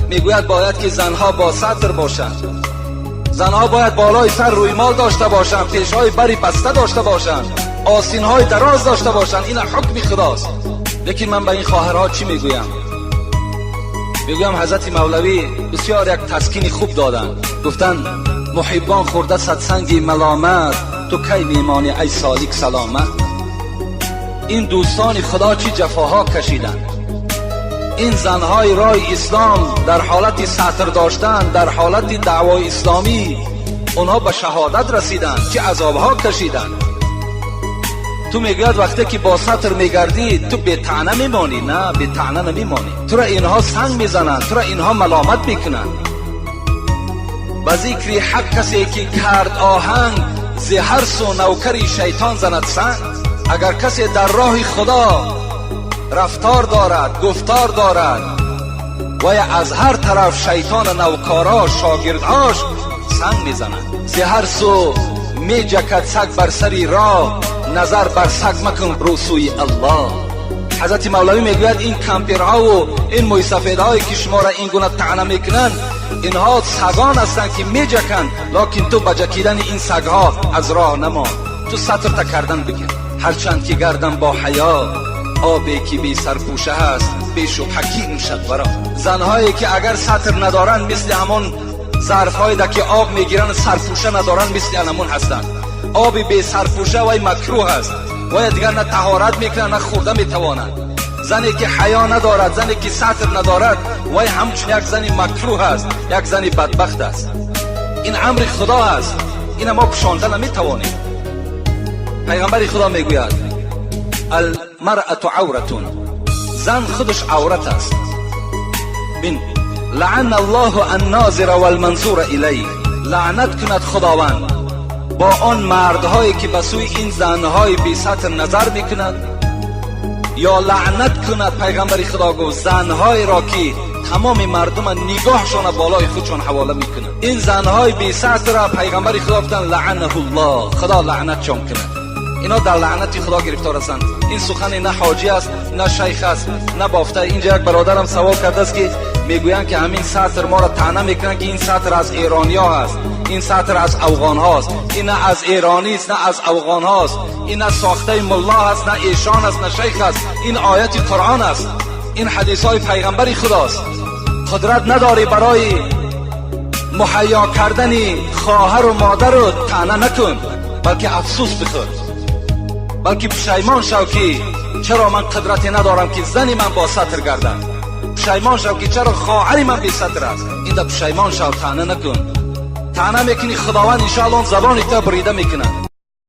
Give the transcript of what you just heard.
Мегӯяд, бояд ки занҳо бо сатр бошанд, занҳо бояд болои сар рӯймол дошта бошанд, пешҳои бари баста дошта бошанд, осинҳои дароз дошта бошанд. Ин ҳукми худост. Лекин ман ба ин хоҳарҳо чӣ мегӯям? Мегӯям, ҳазрати Мавлавӣ бисёр як таскини хуб доданд. Гуфтанд: муҳиббон хӯрда садсанги маломат, ту кай мемонӣ, ай солик, саломат? Ин дӯстони худо чӣ ҷафоҳо кашиданд! Ин занҳои роҳи ислом дар ҳолати сатр доштан, дар ҳолати даъвои исломӣ онҳо ба шаҳодат расиданд, чӣ азобҳо кашиданд. Ту мегӯяд, вақте ки бо сатр мегардӣ, ту бетаъна мемонӣ? На, бетаъна намемонӣ. Тура инҳо санг мезананд, тура инҳо маломат мекунанд. Ба зикри ҳақ касе ки кард оҳанг, зи ҳар су навкари шайтон занад санг. Агар касе дар роҳи худо рафтор дорад, гуфтор дорад, вая аз ҳар тараф шайтона навкорош, шогирдҳош санг мезанад. Зи ҳар су меҷакад саг бар сари роҳ, назар бар саг макун, рӯ сӯи Аллоҳ. Ҳазрати Мавлавӣ мегӯяд, ин кампирҳову ин мӯйсафедҳое, ки шуморо ин гуна таъна мекунанд, инҳо сагон ҳастанд, ки меҷаканд, локин ту ба ҷакидани ин сагҳо аз роҳ намон, ту сатрта кардан бигир. Ҳарчанд ки гардам бо ҳаё, обе ки бесарпӯша ҳаст, бешубҳа ки нӯшад варо? Занҳое ки агар сатр надоранд, мисли ҳамон зарфҳое, ки об мегиранд, сарпӯша надоранд, мисли анамун ҳастанд. Оби бесарпӯша вай макрӯҳ аст, вай дигар на таҳорат мекунад, на хӯрда метавонад. Зане ки ҳаё надорад, зане ки сатр надорад, вай ҳамчун як зани макрӯҳ аст, як зани бадбахт аст. Ин амри худо аст, ина мо пӯшонда наметавонем. Пайғамбари худо мегӯяд: المرأة عورة, зан худаш аврат аст. Бин, لعن الله الناظر والمنظور إليه. Лаънат кунад Худованд бо он мардҳое, ки ба сӯи ин занҳои бесатр назар мекунад, ё лаънат кунад, пайғамбари худо гуфт, занҳоеро, ки тамоми мардума нигоҳшона болои худшон ҳавола мекунад. Ин занҳои бесатрра пайғамбари худо гуфтанд: لعنه الله, худо лаънатшон кунад, ино дар лаънати худо гирифтор ҳастанд. Ин сухане на ҳоҷӣ аст, на шайх аст, на бофта. Инҷа як бародарам савол кардааст, ки мегӯянд, ки ҳамин сатр моро таъна мекунанд, ки ин сатр аз эрониё ҳаст, ин сатр аз афғонҳост. Ин на аз эронист, на аз афғонҳост, ин на сохтаи мулло ҳаст, на эшон аст, на шайх аст. Ин ояти Қуръон аст, ин ҳадисҳои пайғамбари худост. Қудрат надорӣ барои муҳайё кардани хоҳару модару, таъна накун, балки афсӯс бихӯр, балки пушаймон шав, ки чаро ман қудрате надорам, ки зани ман бо сатр гардад. Пушаймон шав, ки чаро хоҳари ман бесатр аст. Инда пушаймон шав, таъна накун. Таъна мекунӣ, Худованд иншоалло забони та бурида мекунад.